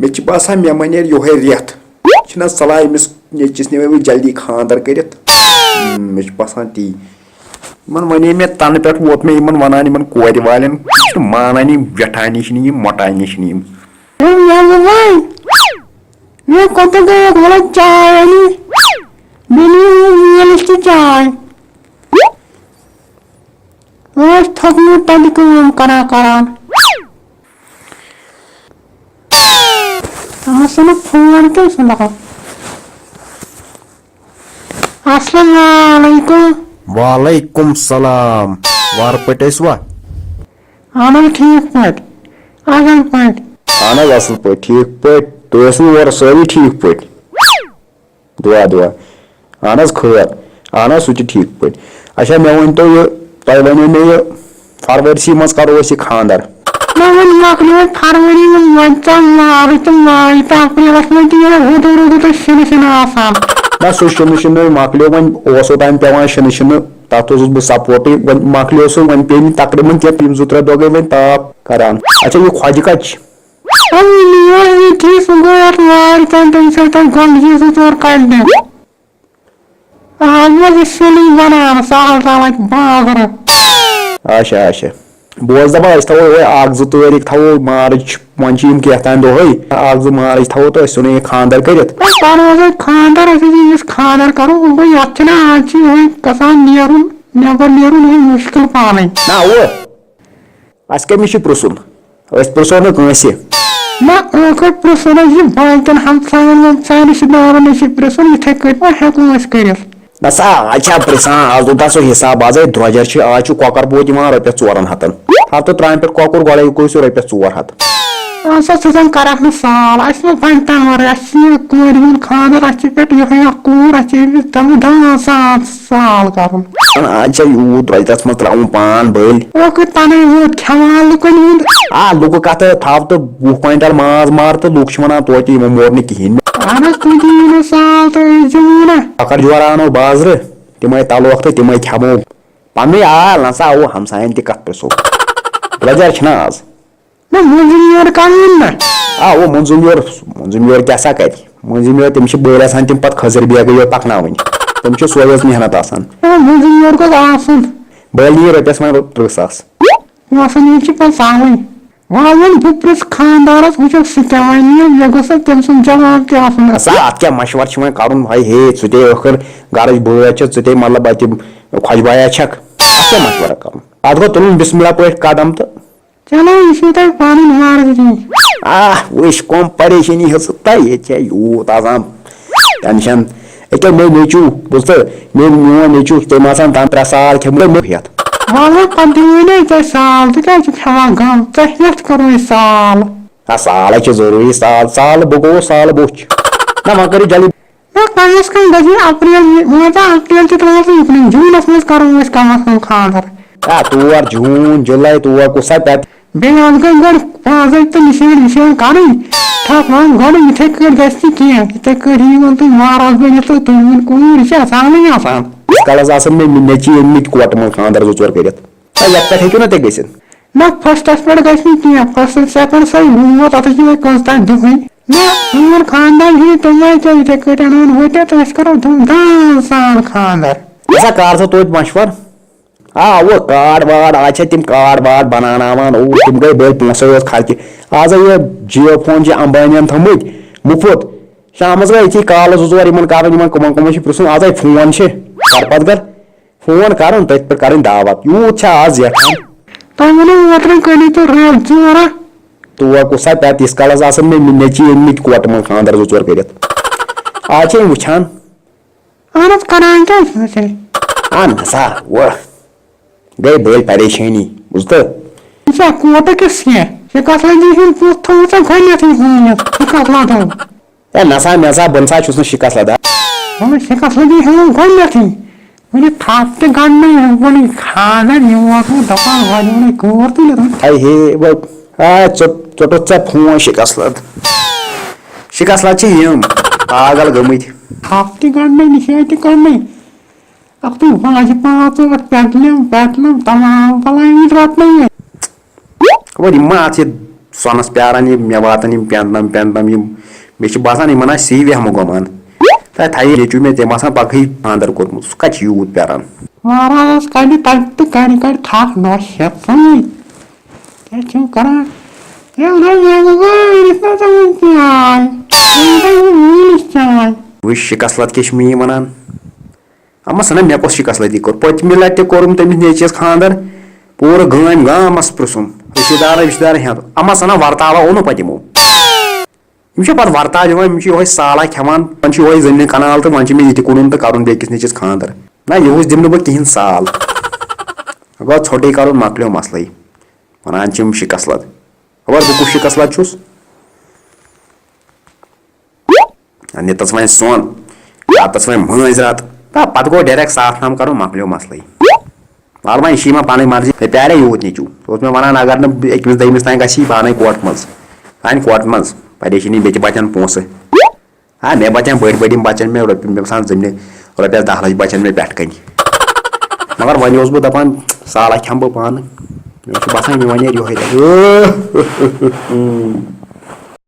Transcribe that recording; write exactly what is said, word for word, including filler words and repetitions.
مےٚ چھِ باسان، مےٚ ما نیرِ یِہوٚے رٮ۪تھ۔ چھِنہ صلاح أمِس نیٚچِس نِمے بہٕ جلدی خانٛدر کٔرِتھ۔ ہم، مےٚ چھُ باسان تی۔ یِمن وَنے مےٚ تَنہٕ پٮ۪ٹھ ووت مےٚ یِمن وَنان، یِمن کورِ والٮ۪ن، یہِ چھُنہٕ مانانی، وٮ۪ٹھانی چھِنہٕ یِم، مۄٹانی چھِنہٕ یِم۔ ہے، یَلہٕ وۄنۍ۔ مےٚ کوٚت گٔیَکھ؟ وَلہٕ چاے اَنہِ۔ مےٚ نِیو یہِ وٲلِس تہِ چاے۔ ٲس تھوٚکمُت تَتہِ کٲم کران کران۔ آسان فون تہٕ سُہ دَپان، "السلام علیکم۔" وعلیکم السلام۔ وارٕ پٲٹھۍ ٲسوا؟ اہن حظ، ٹھیٖک پٲٹھۍ۔ اصل پٲٹھۍ۔ اہن حظ، اصل پٲٹھۍ، ٹھیٖک پٲٹھۍ۔ تُہۍ ٲسوٕ اورٕ سٲری ٹھیٖک پٲٹھۍ؟ دُعا، دُعا۔ اہن حظ، خٲر۔ اہن حظ، سُہ تہِ ٹھیٖک پٲٹھۍ۔ اچھا، مےٚ ؤنۍ تو یہِ، تۄہہِ وَنیو مےٚ یہِ فروری منٛز کَرو أسۍ یہِ خانٛدر۔ نہ، وۄنۍ مۄکلیو وۄنۍ فروری، وۄنۍ واتہِ مارچ تہٕ ماے تہٕ اپریلَس منٛز تہِ یِہوٚے ہُدُر ہُدُر تہٕ شِنہٕ شِنہٕ آسان۔ نہ، سُہ شِنہٕ شِنہٕ مۄکلیو، وۄنۍ اوس اوٚتام پٮ۪وان شِنہٕ شِنہٕ، تَتھ اوسُس بہٕ سپورٹٕے، وۄنۍ مۄکلیو سُہ، وۄنۍ پیٚیہِ نہٕ تقریٖباً کینٛہہ، یِم زٕ ترٛےٚ دۄہ گٔے وۄنۍ تاپھ کران۔ اچھا، یہِ خۄجہِ کَتہِ چھِ؟ وۄنۍ یِیو ییٚتھی، سُہ گوٚو یَتھ وارِ تام، تٔمِس ٲسۍ تَتھ گۄنٛگجہِ زٕ ژور کَڑنہِ۔ آز ما چھِ سیُنٕے بَنان، سہل تام واتہِ بازرٕ۔ اچھا، اچھا۔ بہٕ اوسُس دَپان، أسۍ تھاوو یِہوٚے اَکھ زٕ تٲریٖخ تھاوو مارٕچ، وۄنۍ چھِ یِم کینٛہہ تام دۄہٕے، اَکھ زٕ مارٕچ تھاوو تہٕ أسۍ ژھٕنو یہِ خانٛدر کٔرِتھ۔ ہے، پَرُس ہے خانٛدر، أسۍ ہے ییٚمِس خانٛدر کَرو، وۄنۍ گوٚو یَتھ چھِنہ آز چھِ یِہوٚے گژھان نیرُن، نٮ۪بر نیرُن یِہوٚے مُشکِل پانَے۔ نہ، ہُہ، اَسہِ کٔمِس چھُ پرٛژھُن؟ أسۍ پرٛژھو نہٕ کٲنٛسہِ۔ نہ، ٲخٕر پرٛژھو نہٕ یہِ باقین ہمساین ومساین، رِشتہٕ دارن نِش چھِ پرٛژھُن، یِتھَے کٲٹھۍ ما ہٮ۪کو أسۍ کٔرِتھ؟ نہ سا، آز چھا پرٛژھان، آز لوٚگ سُہ حساب، آز ہے درٛۄجر چھِ، آز چھُ کۄکر پوٗت یِوان رۄپیَس ژورَن ہَتَن۔ ہفتہٕ ترٛامہِ پٮ۪ٹھ کۄکُر، گۄڈَے گوٚو سُہ رۄپیَس ژور ہَتھ۔ اَہَن سا، ژٕ زَن کَرَکھ نہٕ سال، اَسہِ ما بَنہِ تَمہِ وَرٲے، اَسہِ چھِ یہِ کورِ ہُنٛد خانٛدر، اَسہِ چھِ پٮ۪ٹھ یِہوٚے اَکھ کوٗر، اَسہِ چھِ أمِس دَپُن دَہَن ساس سال کَرُن۔ آز چھا یوٗت درٛۄجرَس منٛز ترٛاوُن پان بٔلۍ؟ ٲخٕر تَنَے ووت کھٮ۪وان لُکَن ہُنٛد۔ آ، لُکہٕ کَتھٕ تھاو تہٕ وُہ کوینٹل ماز مار تہٕ لُکھ چھِ وَنان توتہِ یِمو مور نہٕ کِہیٖنۍ۔ اَہَن حظ، تُہۍ دِیِو نہٕ سال تہٕ أسۍ دِمو نہٕ۔ کۄکَر جورٕ اَنو بازرٕ، تِمَے تَلوکھ تہٕ تِمَے کھٮ۪مو۔ پَنٕنُے آل نہ سا، اَوٕ ہمسایَن تہِ کَتھ پرٛژھو۔ درٛۄجر چھِنہ آز۔ نہ، مٔنٛزِم یورٕ کَرُن نہ۔ آ، او مٔنٛزِم یورٕ، مٔنٛزِم یورٕ کیٛاہ سا کَرِ؟ مٔنٛزِم یورٕ، تٔمِس چھِ بٔلۍ آسان تِم پَتہٕ خٔزٕر بیگٕے یوت پَکناوٕنۍ۔ تٔمِس چھِ سۄے یٲژ محنت آسان۔ او مٔنٛزِم یورٕ گوٚژھ آسُن۔ بٔلۍ نِیہِ رۄپیَس وۄنۍ تٕرٛہ ساس۔ پونٛسَن ہِنٛدۍ چھِ پَتہٕ سَہلٕے۔ وۄنۍ وَن بہٕ پرٛژھٕ خانٛدارَس، وٕچھو سُہ کیٛاہ وَنہِ، مےٚ گوٚژھ نہ تٔمۍ سُنٛد جواب تہِ آسُن۔ سا، اَتھ کیٛاہ مَشوَرٕ چھِ وۄنۍ کَرُن؟ ہاے ہے، سُہ تے ٲخٕر گَرٕچ بٲژ چھِ، ژٕ تے مطلب اَتہِ خۄجبایا چھَکھ۔ اَتھ کیٛاہ مَشوَرٕ کَرُن؟ اَتھ گوٚو تُلُن بِسمِ اللہ پٲٹھۍ قدم تہٕ چلو، یہِ چھُو تۄہہِ پَنٕنۍ مرضی۔ آہ، وٕچھ کۄم پریشٲنی ہیٚژ تۄہہِ، ییٚتہِ چھےٚ یوٗت آسان ٹٮ۪نشَن۔ أکیٛاہ مےٚ نیٚچوٗ، بوٗزتھٕ، مےٚ میون نیٚچوٗ، تٔمۍ آسان تام ترٛےٚ سال کھیٚمٕتۍ مٔہۍ ہٮ۪تھ۔ وَلہٕ پَتہٕ دِموٕے نہٕ أسۍ تۄہہِ سال، ژٕ کیٛازِ چھُکھ ہٮ۪وان غم؟ ژےٚ ہٮ۪تھ کَرو أسۍ سال۔ آ، سالَے چھِ ضروٗری، سال، سال بہٕ گوٚوُس، سال بوٚچھ۔ نہ، وۄنۍ کٔرِو جلدی۔ نہ، کم از کم گژھِ ہے اپریل، وۄنۍ ژےٚ اپریل تہِ ترٛاوَتھ ژٕ یُکنُے، جوٗنَس منٛز کَرو أسۍ کم از کم خانٛدر۔ آ، تور جوٗن، جُلے، تور کُس سا پٮ۪تھ؟ بیٚیہِ اَتھ گٔے گۄڈٕ پانٛژَے تہٕ نِشٲنۍ وِشٲنۍ کَرٕنۍ۔ تھَپھ وَن گۄڈٕ، یِتھَے کٲٹھۍ گژھِ نہٕ کینٛہہ۔ یِتھَے کٲٹھۍ یِیِو وۄنۍ تُہۍ مہراز بٔنِتھ تہٕ تُہۍ وٕنۍ کوٗر، یہِ چھِ آسانٕے آسان۔ یِتھ کالَس آسَن مےٚ نیٚچِوۍ أنۍمٕتۍ کوٹہٕ منٛز خانٛدر زٕ ژور کٔرِتھ۔ تہٕ یَتھ پٮ۪ٹھ ہیٚکِو نہٕ تُہۍ گٔژھِتھ۔ نہ، فٔسٹَس پٮ۪ٹھ گژھِ نہٕ کینٛہہ، فٔسٹ سیکنڈ سۄے ووت، اَتھ چھِ وۄنۍ کٔژ تام دۄہٕے۔ نہ، سون خاندان چھُ یہِ، تَمہِ آیہِ کیٛاہ، یِتھَے کٲٹھۍ اَنون ہوٚتٮ۪تھ، أسۍ کَرو دھوٗم دھام سان خاندر۔ ہسا کر سا توتہِ مشور۔ آ، اَوٕ کارڈ وارڈ، آز چھِ تِم کارڈ وارڈ بناوناوان، او، تِم گٔے بٔلۍ پونٛسَے یوت خرچہِ۔ آز ہے یہِ جِیو فون چھِ اَمبانِیَن تھٲومٕتۍ مُفت۔ شامَس گٔے أتھی کالہٕ زٕ ژور یِمَن کَرٕنۍ، یِمَن کَمَن کَمَن چھِ پرٛژھُن، آز ہے فون چھِ، کَر پَتہٕ کَر۔ فون کرُن، تٔتھۍ پٮ۪ٹھ کرٕنۍ دعوت۔ یوٗت چھا آز زیٹھان؟ تۄہہِ ووٚنوُ اوترَے کٔرِو تُہۍ رٲژ ژورا۔ تور کُس سا پٮ۪تھ، یِس کالَس آسَن مےٚ نیٚچِوۍ أنۍمٕتۍ کوٹہٕ منٛز خانٛدر زٕ ژور کٔرِتھ۔ آز چھِ یِم وٕچھان۔ اہن حظ، کران کیٛاہ چھِ وٕچھان؟ اہن سا، وۄہ۔ گٔے بٔلۍ پریشٲنی، بوٗزتھٕ؟ یہِ چھا کوٹہٕ کِس کینٛہہ؟ یہِ کَتھ لَگی ہُنٛد پوٚتھ تھوٚوُ ژےٚ گۄڈٕنٮ۪تھٕے ؤنِتھ؟ یہِ کَتھ لَگٲو؟ ہے نسا، مےٚ سا، بہٕ نسا چھُس نہٕ شِکَس لَدان۔ وۄنۍ شِکَس لَگی ہُم گۄڈٕنٮ۪تھٕے۔ وۄنۍ یہِ تھَپھ تہِ گنٛڈنَے، وۄنۍ یہِ خانٛدر یور ووت، دَپان وۄنۍ وۄنۍ کور تُلِتھ۔ ہے ہے، وۄنۍ، آ، ژوٚٹ-، ژوٚٹُتھ ژےٚ فون شِکَس لَد۔ شِکَس لَد چھِ یِم پاگل گٔمٕتۍ۔ تھَپھ تہِ گنٛڈنَے، نِشٲنۍ تہِ کَڑنَے۔ اَتھ تُل واجہِ پانٛژھ ٲٹھ، پٮ۪ٹلِم، پٮ۪ٹلِم، تمام پَلان یہِ رَٹنَے۔ وۄنۍ یِم ما اَتھ یہِ سۄنس پیاران یِم، مےٚ واتان یِم پینتم پینتم یِم۔ مےٚ چھِ باسان، یِمن آسہِ سی ویہمہٕ گۄمان۔ تہٕ تھایہِ نیٚچوٗ مےٚ، تٔمۍ آسان پگہٕے خانٛدر کوٚرمُت، سُہ کتہِ چھُ یوٗت پیاران؟ مہراز کڑِ تتہِ تہٕ کڑِ کڑِ تھپھ نۄش ہٮ۪تھ سۭتۍ۔ کیٛاہ چھِو کران؟ ہے، نہ، مےٚ گوٚو وٲرِتھ نہ ژٕ وٕنہِ تہِ آے۔ وٕنہِ تہِ وٕنہِ وٕنِس تہِ آے۔ وٕچھ، شِکس لت کیٛاہ چھِ مےٚ یہِ ونان۔ اما سنا، مےٚ کۄس شِکس لتی کوٚر؟ پٔتمہِ لٹہِ تہِ کوٚرُم تٔمِس نیٚچوِس خانٛدر۔ پوٗرٕ گٲمۍ گامس پرٛژھُم، رِشتہٕ دارن وِشتہٕ دارن ہٮ۪تھ۔ اما سنا، ورتاوا اوٚنُم پتہٕ یِمو۔ یِم چھِ پتہٕ ورتاو دِوان، یِم چھِ یِہوٚے سالا کھٮ۪وان، وۄنۍ چھِ یِہوٚے زٔمیٖن کنال تہٕ وۄنۍ چھِ مےٚ یہِ تہِ کُنُن تہٕ کرُن بیٚیہِ کِس نیٚچوِس خانٛدر۔ نہ، یِہُس دِمہٕ نہٕ بہٕ کِہیٖنۍ سال۔ گوٚو ژھوٚٹٕے کرُن، مۄکلیو مسلٕے۔ ونان چھِ یِم شِکس لد۔ خبر بہٕ کُس شِکس لد چھُس؟ نِتَس وۄنۍ سۄن، راتَس وۄنۍ مٲنٛزۍ راتھ۔ تہٕ پَتہٕ گوٚو ڈایریکٹ صاف نام کَرُن، مۄکلیو مسلٕے۔ وَلہٕ وۄنۍ، یہِ چھِ یِوان پَنٕنۍ مرضی۔ مےٚ پیارے یوٗت نیٚچوٗ۔ سُہ اوس مےٚ وَنان، اگر نہٕ أکمِس دوٚیمِس تام گژھی، بہٕ اَنَے کوٹہٕ منٛز۔ اَنہِ کوٹہٕ منٛز، پریشٲنی، بیٚیہِ تہِ بَچَن پونٛسہٕ۔ آ، مےٚ بَچَن بٔڑۍ بٔڑۍ یِم، بَچَن مےٚ رۄپیہِ، مےٚ باسان زٕ مےٚ رۄپیَس دَہ لَچھ بَچَن مےٚ پٮ۪ٹھ کَنہِ۔ مگر وۄنۍ اوسُس بہٕ دَپان، سالا کھٮ۪مہٕ بہٕ پانہٕ۔ مےٚ اوس باسان، مےٚ وَنہِ یِہوٚے رٮ۪تھ۔